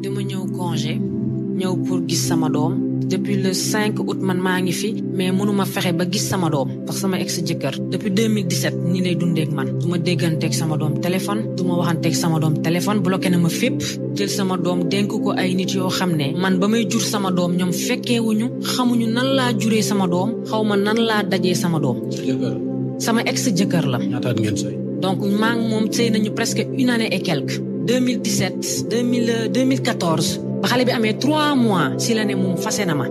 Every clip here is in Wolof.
dama ñëw congé ñëw pour gis sama doom depuis le 5 août man maa ngi fi mais mënuma fexe ba gis sama doom parce que sama ex jëkkër depuis 2017 nii lay dundee ak man du ma dégganteeg sama doom téléphone du ma waxanteeg sama doom téléphone bloqué na ma fépp jël sama doom dénk ko ay nit yoo xam ne man ba may jur sama doom ñoom fekkeewuñu xamuñu nan laa juree sama doom xaw ma nan laa dajee sama doom. sama ex jëkkër la. ñaataat ngeen sëy. donc maa ngi moom sëy nañu presque une année et quelque. 2017 2014 ba xale bi amee 3 mois si la ne moom fase na ma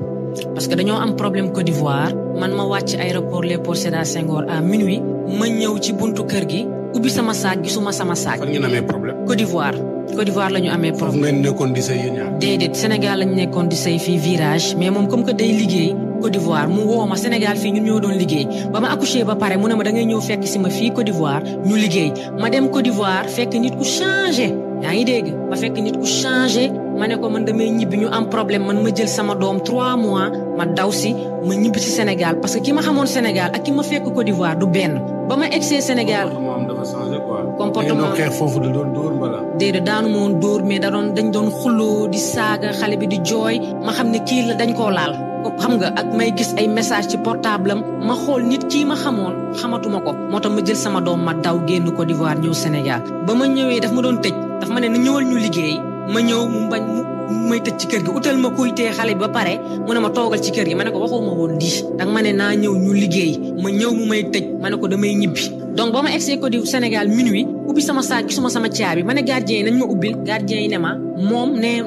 parce que dañoo am problème Côte d'Ivoire man ma wàcc aéroport Léopold Sédar Senghor à minuit ma ñëw ci buntu kër gi ubbi sama saak gisuma sama saak. fan ngeen amee problème. Côte d'Ivoire la ñu amee problème. foofu ngeen nekkoon di sëy yéen ñaar. déedéet Sénégal lañu nekkoon di sëy fii virage mais moom comme que day liggéey Côte d'Ivoire mu woo ma Sénégal fii ñun ñoo doon liggéey ba ma accouché ba pare mu ne ma da ngay ñëw fekk si ma fii Côte d'Ivoire ñu liggéey ma dem Côte d'Ivoire fekk nit ku changé yaa ngi dégg ma fekk nit ku changé ma ne ko man damay ñibbi ñu am problème man ma jël sama doom 3 mois ma daw si ma ñibbi si Sénégal parce que ki ma xamoon Sénégal ak ki ma fekk Côte d'Ivoire du benn ba ma egsee Sénégal. comportement dafa changé quoi. comportement xeex foofu da doon dóor mbala. déedéet daanu ma woon dóor mais dañ doon xulloo di saaga xale bi di jooy ma xam ne kii la dañ koo laal. xam nga ak may gis ay message ci portable am ma xool nit kii ma xamoon xamatuma ko moo tax ma jël sama doom ma daw génn Côte d'Ivoire ñëw Sénégal ba ma ñëwee daf ma doon tëj daf ma ne na ñëwal ñu liggéey ma ñëw mu bañ mu may tëj ci kër gi utal ma kuy tee xale bi ba pare mu ne ma toogal ci kër gi ma ne ko waxoo ma woon lii danga ma ne naa ñëw ñu liggéey ma ñëw mu may tëj ma ne ko damay ñibbi donc ba ma egsee Côte d'Ivoire Sénégal minuit ubbi sama saak gisuma sama caabi ma ne gardien yi nañ ma ubbil gardien yi ne ma moom nee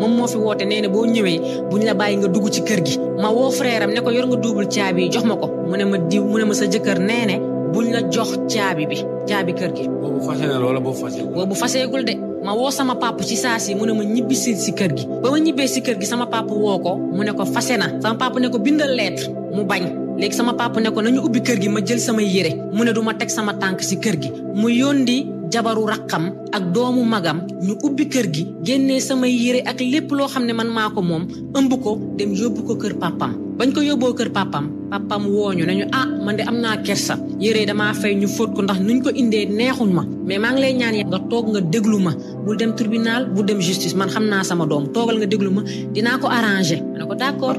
moom moo fi woote nee boo ñëwee buñ la bàyyi nga dugg ci kër gi ma woo frère am ne ko yor nga double caabi yi jox ma ko mu ne ma sa jëkkër nee buñ la jox caabi kër gi. boobu fase na wala boobu faseegul de ma woo sama papa ci saa si mu ne ma ñibbi si kër gi ba ma ñibbee si kër gi sama papa woo ko mu ne ko fase na sama papa ne ko bindal lettre mu bañ léegi sama papa ne ko nañu ubbi kër gi ma jël sama yére mu ne du ma teg sama tànk si kër gi mu yóndi jabaru rakkam ak doomu magam ñu ubbi kër gi génnee samay yére ak lépp loo xam ne man maa ko moom ëmb ko dem yóbbu ko kër papam bañ ko yóbboo kër papam wooñu nañu man de am naa kersa yére damaa fay ñu fóot ko ndax nuñ ko indee neexuñ ma mais maa ngi lay ñaan nga toog nga déglu ma bul dem tribunal bul dem justice man xam naa sama doom toogal nga déglu ma dinaa ko arranger ma ne ko d'accord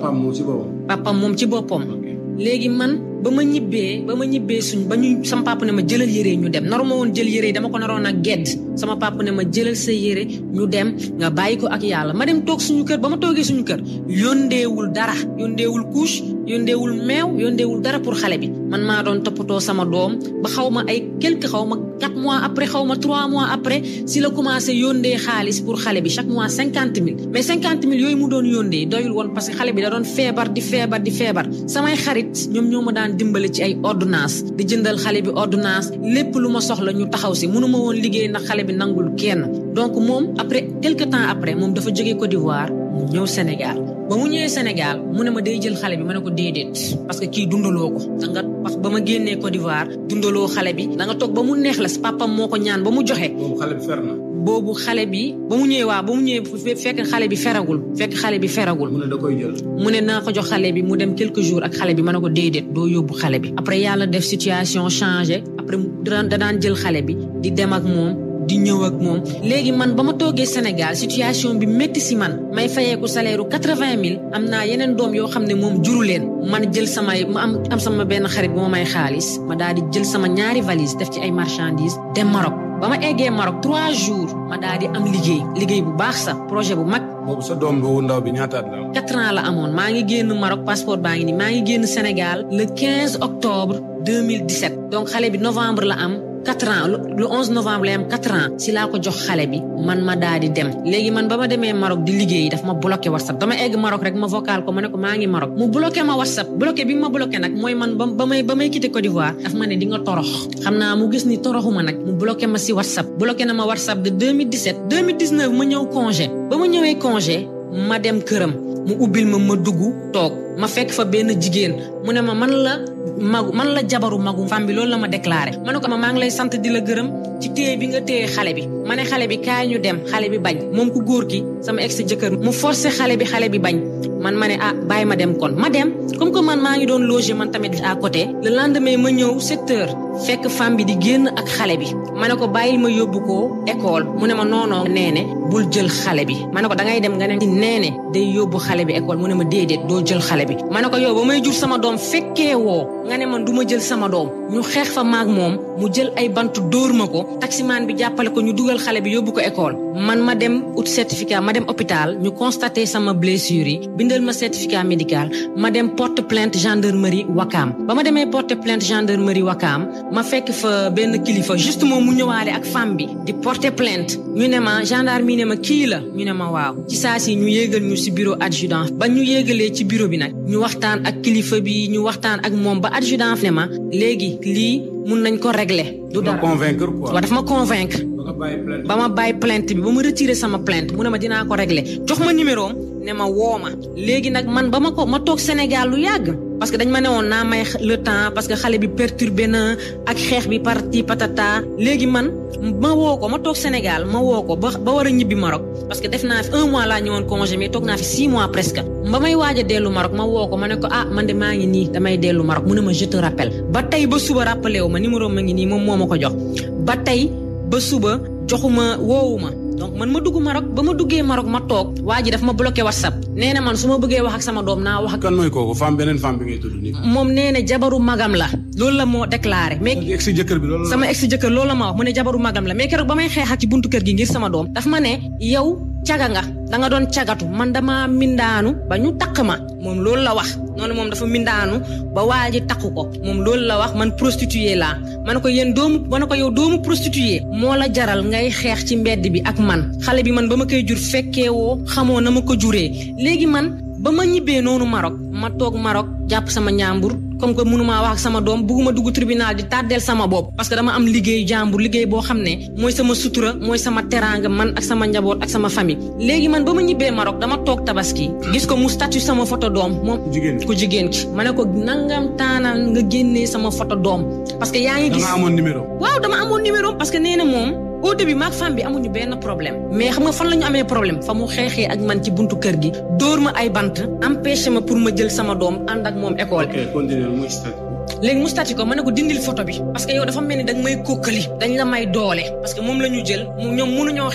papam moom ci boppam léegi man ba ma ñibbee sama papa ne ma jëlal yére ñu dem naruma woon jël yére dama ko naroon a gedd sama papa ne ma jëlal sa yére ñu dem nga bàyyi ko ak yàlla ma dem toog suñu kër ba ma toogee suñu kër yóndeewul dara yóndeewul couche yóndeewul meew yóndeewul dara pour xale bi man maa doon toppatoo sama doom ba xaw ma 4 mois après xaw ma 3 mois après si la commencé yóndee xaalis pour xale bi chaque mois 50 000 mais 50 000 yooyu mu doon yóndee doyul woon parce que xale bi da doon feebar di feebar samay xarit ñoom ñoo ma daan dimbali ci ay ordonnance di jëndal xale bi ordonnance lépp lu ma soxla ñu taxaw si mënuma woon liggéey ndax xale bi nangul kenn donc moom après quelque temps après moom dafa jógee Côte d'Ivoire mu ñëw Sénégal ba mu ñëwee Sénégal mu ne ma day jël xale bi ma ne ko déedéet parce que kii dundaloo ko parce que ba ma génnee Côte d'Ivoire dundaloo xale bi da nga toog ba mu neex la papam moo ko ñaan ba mu joxe. boobu xale bi ba mu ñëwee fekk xale bi feragul. mu ne da koy jël. mu ne naa ko jox xale bi mu dem quelques jours ak xale bi ma ne ko déedéet doo yóbbu xale bi. après yàlla def situation changé après da daan jël xale bi di dem ak moom. di ñëw ak moom léegi man ba ma toogee Sénégal situation bi métti si man may fayeeku salaire 80 000 am naa yeneen doom yoo xam ne moom juru leen man jël ma am sama benn xarit bu ma may xaalis ma daal di jël sama ñaari valise def ci ay marchandises dem Maroc ba ma eggee Maroc 3 jours ma daal di am liggéey bu baax sax projet bu mag. boobu sa doom bu ndaw bi ñaataat la. 4 ans la amoon maa ngi génn Maroc passeport baa ngi nii maa ngi génn Sénégal le 15 octobre 2017 donc xale bi novembre la am. 4 ans le 11 novembre lay am 4 ans si laa ko jox xale bi man ma daal di dem léegi man ba ma demee Maroc di liggéey daf ma bloqué WhatsApp dama egg Maroc rek ma vocal ko ma ne ko maa ngi Maroc mu bloqué ma WhatsApp bloqué bi ma bloqué nag mooy man ba may quitté Côte d'Ivoire daf ma ne di nga torox xam naa mu gis ni toroxuma nag mu bloqué ma si WhatsApp bloqué na ma WhatsApp de 2017 2019 ma ñëw congé ba ma ñëwee congé ma dem këram mu ubbil ma dugg toog ma fekk fa benn jigéen mu ne ma man la man la jabaru magu femme bi loolu la ma déclaré ma ne ko maa ngi lay sant di la gërëm ci téye bi nga téye xale bi ma ne xale bi kaay ñu dem xale bi bañ moom ku góor ki sama ex jëkkër mu forcé xale bi bañ man ma ne bàyyi ma dem kon ma dem comme que man maa ngi doon loger man tamit à côté le lendemain ma ñëw 7 heures fekk femme bi di génn ak xale bi ma ne ko bàyyil ma yóbbu ko école mu ne ma non neene bul jël xale bi ma ne ko da ngay dem nga ne neene day yóbbu xale bi école mu ne ma déedéet doo jël xale bi ma ne ko yow ba may jur sama doom fekkee woo nga ne man du ma jël sama doom ñu xeex fa maag moom mu jël ay bant dóor ma ko taximaan bi jàppale ko ñu dugal xale bi yóbbu ko école man ma dem ut certificat ma dem hôpital ñu constaté sama blessure yi bindal ma certificat médical ma dem porte plainte gendarmerie Wakaam ba ma demee porte plainte gendarmerie Wakaam ma fekk fa benn kilifa juste moom mu ñëwaale ak femme bi di porter plainte ñu ne ma gendarme ne ma kii la ñu ne ma waaw ci saa si ñu yéegal ñu si bureau adjudant ba ñu yéegalee ci bureau bi nag ñu waxtaan ak kilifa bi ñu waxtaan ak moom ba adjudant ne ma léegi lii mun nañ ko régler du dara convaincre quoi waaw daf ma convaincre ba ma bàyyi plainte bi ba ma retiré sama plainte mu ne ma dinaa ko régler jox ma numéro ne ma woo ma léegi nag man ba ma toog Sénégal lu yàgg parce que dañ ma ne woon naa may le temps parce que xale bi perturbé na ak xeex bi parti patata léegi man ma woo ko ma toog Sénégal ma woo ko ba war a ñibbi Maroc parce que def naa fi 1 mois laa ñëwoon congé mais toog naa fi 6 mois presque ba may waaj a dellu Maroc ma woo ko ma ne ko man de maa ngi nii damay dellu Maroc mu ne ma je te rappelle ba tey ba suba rappelé wu ma numéro ma ngi nii moom moo ma ko jox ba tey ba suba joxuma woowuma donc man ma dugg Maroc ba ma duggee Maroc ma toog waa ji daf ma bloqué WhatsApp nee na man su ma bëggee wax ak sama doom naa wax ak. kan mooy kooku beneen femme bi ngay tudd nii. moom nee na jabaru magam la loolu la moo déclaré. mais ex jëkkër bi loolu la. sama ex jëkkër loolu la ma wax mu ne jabaru magam la mais keroog ba may xeexat ci buntu kër gi ngir sama doom daf ma ne yow caga nga da nga doon cagatu man dama mindaanu ba ñu takk ma moom loolu la wax noonu moom dafa mindaanu ba waa ji takku ko moom loolu la wax man prostituée laa ma ne ko yow doomu prostituée moo la jaral ngay xeex ci mbedd bi ak man xale bi man ba ma koy jur fekkeewoo xamoo na ma ko juree léegi man ba ma ñibbee noonu Maroc ma toog Maroc jàpp sama ñaambur comme que mënumaa wax ak sama doom bugguma dugg tribunal di tàddeel sama bopp parce que dama am liggéey jàmbur liggéey boo xam ne mooy sama sutura mooy sama teraanga man ak sama njaboot ak sama famille léegi man ba ma ñibbee Maroc dama toog tabaski gis ko mu statut sama photo doom moom ku jigéen ki ma ne ko nangam taanal nga génnee sama photo doom parce que yaa ngi gis dama amoon numéro waaw dama amoon numéro parce que nee na moom au début maag femme bi amuñu benn problème mais xam nga fan la ñu amee problème fa mu xeexee ak man ci buntu kër gi dóor ma ay bant empêché ma pour ma jël sama doom ànd ak moom école. ok continuer muy statut. léegi mu statut ko ma ne ko dindil photo bi parce que yow dafa mel ni danga may kókkali dañ la may doole parce que moom la ñu jël ñoom mënuñoo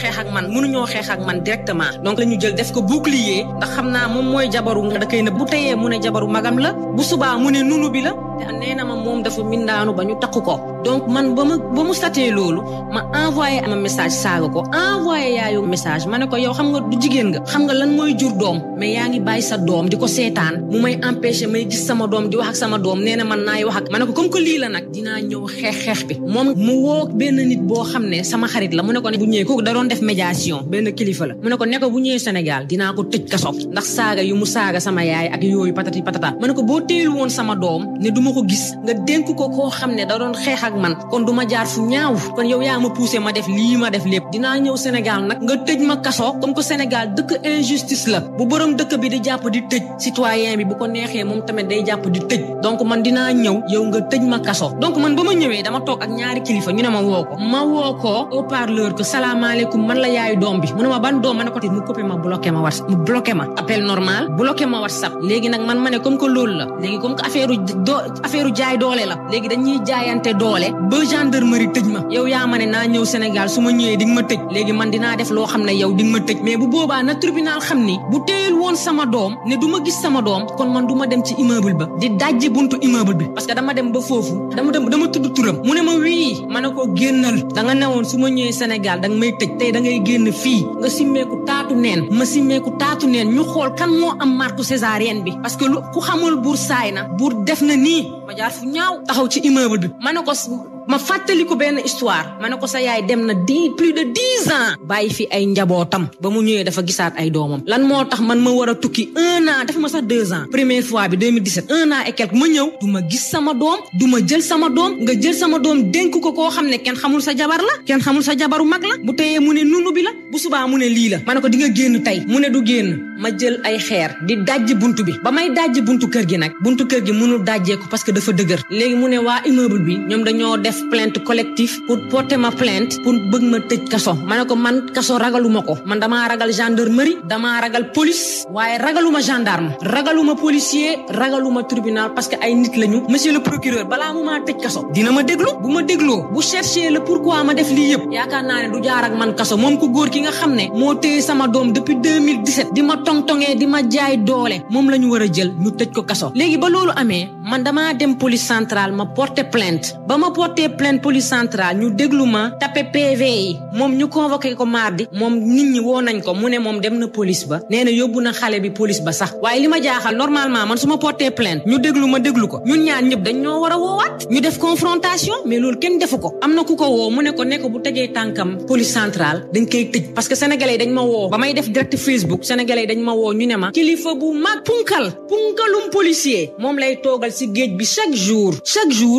xeex ak man directement donc la ñu jël def ko bouclier ndax xam naa moom mooy jabaru nga da koy na bu teyee mu ne jabaru magam la bu subaa mu ne nunu bi la te nee na ma moom dafa mindaanu ba ñu takku ko donc man ba mu statee loolu ma envoyé ama message saaga ko envoyé yaayu message ma ne ko yow xam nga du jigéen nga xam nga lan mooy jur doom mais yaa ngi bàyyi sa doom di ko seetaan mu may empêché may gis sama doom di wax ak sama doom nee na man naay wax ak ma ne ko comme que lii la nag dinaa ñëw xeex bi moom mu woo benn nit boo xam ne sama xarit la mu ne ko ne bu ñëwee kooku da doon def médiation benn kilifa la mu ne ko bu ñëwee Sénégal dinaa ko tëj kaso ndax saaga yu mu saaga sama yaay ak yooyu patati patata ma ne ko boo téelu woon sama doom ne du ma ko gis nga dénk ko koo xam ne da doon xeex ak man kon du ma jaar fu ñaaw kon yow yaa ma poussé ma def lii ma def lépp dinaa ñëw Sénégal nag nga tëj ma kaso comme que Sénégal dëkk injustice la bu borom dëkk bi di jàpp di tëj citoyen bi bu ko neexee moom tamit day jàpp di tëj donc man dinaa ñëw yow nga tëj ma kaso donc man ba ma ñëwee dama toog ak ñaari kilifa ñu ne ma woo ko haut-parleur que salaamaaleykum man la yaayu doom bi mu ne ma ban doom ma ne ko te mu coupé ma bloqué ma WhatsApp mu bloqué ma appel normal bloqué ma WhatsApp léegi nag man ma ne comme que loolu la léegi comme que affaire jaay doole la léegi dañuy jaayante doole ba gendarmerie tëj ma yow yaa ma ne naa ñëw Sénégal su ma ñëwee di nga ma tëj léegi man dinaa def loo xam ne yow di nga ma tëj mais bu boobaa na tribunal xam ni bu téyel woon sama doom ne du ma gis sama doom kon man du ma dem ci immeuble ba di dajji buntu immeuble bi parce que dama dem ba foofu dama tudd turam mu ne ma wii ma ne ko génnal da nga newoon su ma ñëwee Sénégal da nga may tëj tey da ngay génn fii nga simmeeku taatu neen ma simmeeku taatu neen ñu xool kan moo am marque césarienne bi parce que ku xamul buur saay na buur def na nii ma jaar fu ñaaw taxaw ci immeuble bi ma ne ko ma fàttali ko benn histoire ma ne ko sa yaay dem na plus de 10 ans bàyyi fi ay njabootam ba mu ñëwee dafa gisaat ay doomam lan moo tax man ma war a tukki 1 an dafa ma sax 2 ans première fois bi 2017 1 an et quelque ma ñëw du ma gis sama doom du ma jël sama doom nga jël sama doom dénk ko koo xam ne kenn xamul sa jabar la kenn xamul sa jabaru mag la bu teyee mu ne nunu bi la bu subaa mu ne lii la ma ne ko di nga génn tey mu ne du génn ma jël ay xeer di dajji buntu bi ba may dajji buntu kër gi nag buntu kër gi mënul dajjee ko parce que dafa dëgër léegi mu ne waa immeuble bi ñoom dañoo def plainte collectif pour porter ma plainte pour bëgg ma tëj kaso ma ne ko man kaso ragaluma ko man damaa ragal gendarmerie damaa ragal police waaye ragaluma gendarme ragaluma policier ragaluma tribunal parce que ay nit lañu monsieur le procureur balaa mu maa tëj kaso dina ma déglu bu ma dégloo bu chercher le pourquoi ma def lii yëpp yaakaar naa ne du jaar ak man kaso moom ku góor ki nga xam ne moo téye sama doom depuis 2017 di ma tongtongee di ma jaay doole moom la ñu war a jël ñu tëj ko kaso léegi ba loolu amee man damaa dem police centrale ma porter plainte ba ma porter plainte police centrale ñu déglu ma tapé PV yi moom ñu convoqué ko mardi moom nit ñi woo nañ ko mu ne moom dem na police ba nee na yóbbu na xale bi police ba sax waaye li ma jaaxal normalement man su ma porter plainte ñu déglu ma déglu ko ñun ñaar ñëpp dañ ñoo war a woowaat ñu def confrontation mais loolu kenn defu ko am na ku ko woo mu ne ko bu tegee tànkam police centrale dañ koy tëj parce que sénégalais dañ ma woo ba may def direct Facebook sénégalais dañ ma woo ñu ne ma kilifa bu mag punkalum policier moom lay toogal si géej bi chaque jour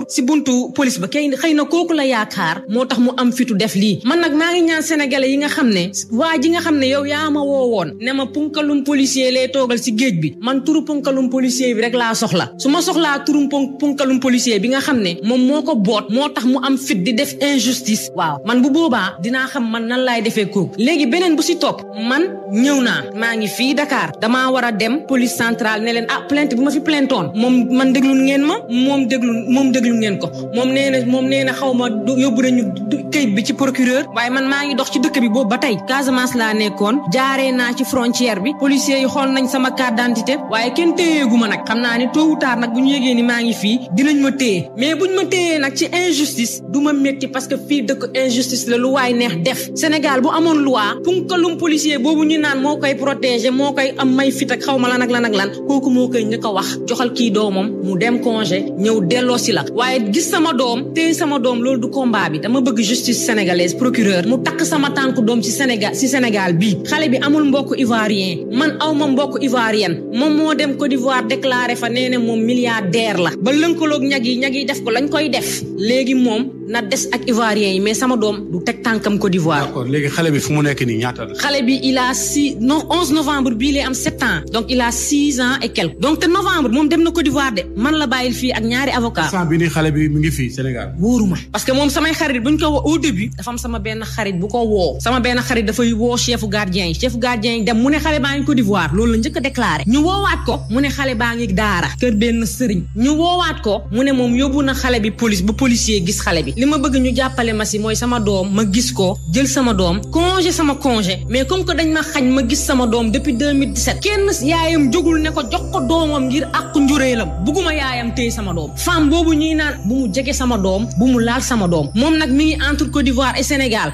si buntu police ba kay xëy na kooku la yaakaar moo tax mu am fitu def lii man nag maa ngi ñaan sénégalais yi nga xam ne waa ji nga xam ne yow yaa ma woowoon ne ma punkalum policier lay toogal si géej bi man turu punkalum policier bi rek laa soxla su ma soxlaa turu punkalum policier bi nga xam ne moom moo ko boot moo tax mu am fit di def injustice waaw man bu boobaa dinaa xam man nan laay defee kooku léegi beneen bu si topp man ñëw naa maa ngi fii Dakar damaa war a dem police centrale ne leen plainte bi ma fi plaintoon moom man déglu ngeen ma moom déglu ngeen ko moom nee na xaw ma yóbbu nañu kayit bi ci procureur waaye man maa ngi dox ci dëkk bi boobu ba tey Casamance laa nekkoon jaaree naa ci frontière bi policiers yi xool nañ sama carte d'identité waaye kenn téyeegu ma nag xam naa ni tôt ou tard nag bu ñu yégee ni maa ngi fii dinañ ma téye mais buñ ma téyee nag ci injustice du ma métti parce que fii dëkk injustice la lu waay neex def Sénégal bu amoon loi punkalum policier boobu ñu naan moo koy protéger moo koy am may fit ak xaw ma lan ak lan kooku moo koy njëkk a wax joxal kii doomam mu dem congé ñëw delloo si la waaye gis sama doom téye sama doom loolu du combat bi dama bëgg justice sénégalaise procureur mu takk sama tànku doom ci Sénégal bii xale bi amul mbokk ivoirien man aw ma mbokk ivoirienne moom moo dem Côte d'Ivoire déclaré fa nee na moom milliardaire la ba lënkaloog ñag yi def ko lañ koy def léegi moom na des ak ivoirien yi mais sama doom du teg tànkam Côte d'Ivoire. D'accord léegi xale bi fu mu nekk nii ñaata la. xale bi il a 11 novembre bii lay am 7 ans donc il a 6 ans et quelques donc te novembre moom dem na Côte d'Ivoire de man la bàyyil fii ak ñaari avocat. instant bi nii xale bi mi ngi fii Sénégal. wóoruma parce que moom samay xarit buñ ko woo au début dafa am sama benn xarit bu ko woo sama benn xarit dafay woo chefu gardien yi dem mu ne xale baa ngi Côte d'Ivoire loolu la njëkk a déclaré ñu woowaat ko mu ne xale baa ngi daara kër benn sëriñ ñu woowaat ko mu ne moom yóbbu na xale bi police ba policier gis xale bi li ma bëgg ñu jàppale ma si mooy sama doom ma gis ko jël sama doom congé mais comme que dañ ma xañ ma gis sama doom depuis 2017 kenn yaayam jógul ne ko jox ko doomam ngir àqu njureelam bugguma yaayam téye sama doom femme boobu ñuy naan bu mu jege sama doom bu mu laal sama doom moom nag mi ngi entre Côte d'Ivoire et Sénégal